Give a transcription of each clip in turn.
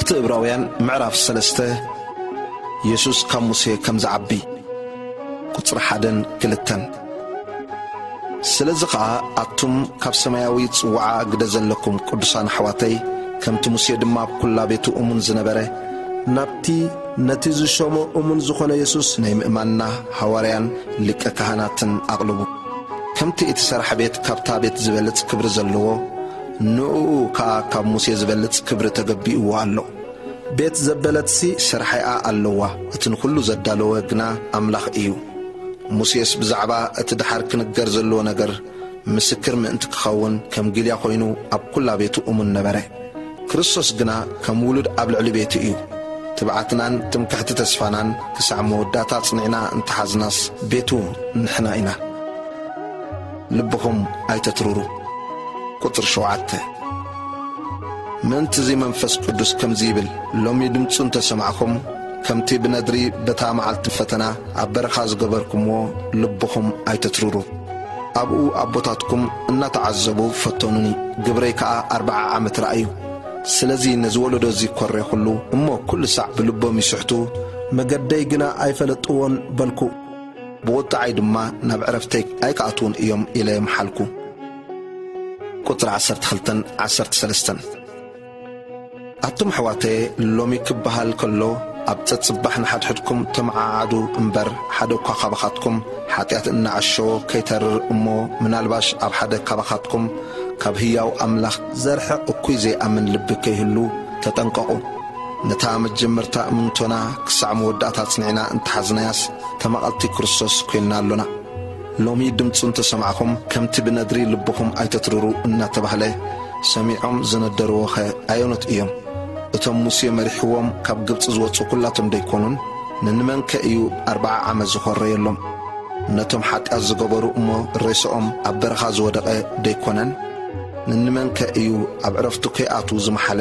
እቲ ዕብራውያን ምዕራፍ ሰለስተ፣ የሱስ ካብ ሙሴ ከም ዝዓቢ፣ ቁጽሪ ሓደን ክልተን። ስለዚ ኸኣ ኣቱም ካብ ሰማያዊ ጽውዓ ግደ ዘለኩም ቅዱሳን ኣሕዋተይ፣ ከምቲ ሙሴ ድማ ኣብ ኵላ ቤቱ እሙን ዝነበረ፣ ናብቲ ነቲ ዝሸሞ እሙን ዝኾነ የሱስ ናይ ምእማንና ሃዋርያን ሊቀ ካህናትን ኣቕልቡ። ከምቲ እቲ ሰራሕ ቤት ካብታ ቤት ዝበልጽ ክብሪ ዘለዎ፣ ንእኡ ከኣ ካብ ሙሴ ዝበልጽ ክብሪ ተገቢእዎ ኣሎ። ቤት ዘበለትሲ ሰራሒኣ ኣለዋ፣ እቲ ንኹሉ ዘዳለወ ግና ኣምላኽ እዩ። ሙሴስ ብዛዕባ እቲ ደሓር ክንገር ዘለዎ ነገር ምስክር ምእንቲ ክኸውን ከም ጊልያ ኮይኑ ኣብ ኵላ ቤቱ እሙን ነበረ። ክርስቶስ ግና ከም ውሉድ ኣብ ልዕሊ ቤቱ እዩ። ትብዓትናን ትምክሕቲ ተስፋናን ክሳዕ መወዳእታ ጽኒዕና እንተሓዝናስ ቤቱ ንሕና ኢና። ልብኹም ኣይተትርሩ። ቁጽሪ ሸውዓተ። ምእንትዚ መንፈስ ቅዱስ ከምዚ ይብል፣ ሎሚ ድምፁ እንተሰማዕኹም፣ ከምቲ ብነድሪ በታ መዓልቲ ፈተና ኣብ በረኻ ዝገበርኩምዎ፣ ልብኹም ኣይተትርሩ። ኣብኡ ኣቦታትኩም እናተዓዘቡ ፈተኑኒ፣ ግብረይ ከኣ ኣርብዓ ዓመት ረኣዩ። ስለዚ ነዚ ወለዶ እዚ ኮሬኹሉ፣ እሞ ኩሉ ሳዕ ብልቦም ይስሕቱ፣ መገደይ ግና ኣይፈለጥዎን በልኩ። ብቑጥዓይ ድማ ናብ ዕረፍተይ ኣይክኣትዉን እዮም ኢለ ምሓልኩ። ቁጽሪ ዓሰርተ ክልተን ዓሰርተ ሰለስተን። ኣቱም ኣሕዋተየ፣ ሎሚ ክበሃል ከሎ፣ ኣብ ጸጽባሕ ንሓድሕድኩም ተመዓዓዱ እምበር፣ ሓደ እኳ ካባኻትኩም ሓጢኣት እናዓሸወ ከይተርር እሞ፣ ምናልባሽ ኣብ ሓደ ካባኻትኩም ካብ ህያው ኣምላኽ ዘርሕቕ እኩይ ዘይኣምን ልቢ ከይህሉ ተጠንቀቑ። ነታ መጀመርታ እምንቶና ክሳዕ መወዳእታ ኣጽኒዕና እንተሓዝናያስ፣ ተማቐልቲ ክርስቶስ ኮይንና ኣሎና። ሎሚ ድምፁ እንተሰማዕኹም፣ ከምቲ ብነድሪ ልብኹም ኣይተትርሩ እናተባህለ፣ ሰሚዖም ዝነደርዎኸ ኣየኖት እዮም? እቶም ሙሴ መሪሕዎም ካብ ግብፂ ዝወፁ ኩላቶም ደይኮኑን? ንንመንከ እዩ ኣርብዓ ዓመት ዝኾረየሎም? ነቶም ሓጢኣት ዝገበሩ እሞ ሬስኦም ኣብ በረኻ ዝወደቐ ደይኮነን? ንንመንከ እዩ ኣብ ዕረፍቱ ከይኣትዉ ዝመሓለ?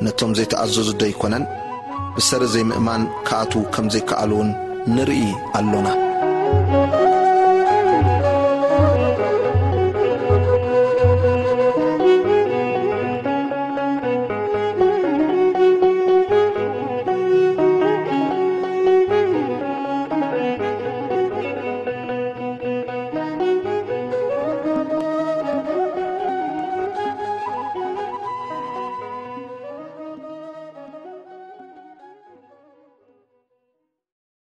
ነቶም ዘይተኣዘዙ ደይኮነን? ብሰሪ ዘይምእማን ክኣትዉ ከም ዘይከኣሉ እውን ንርኢ ኣሎና።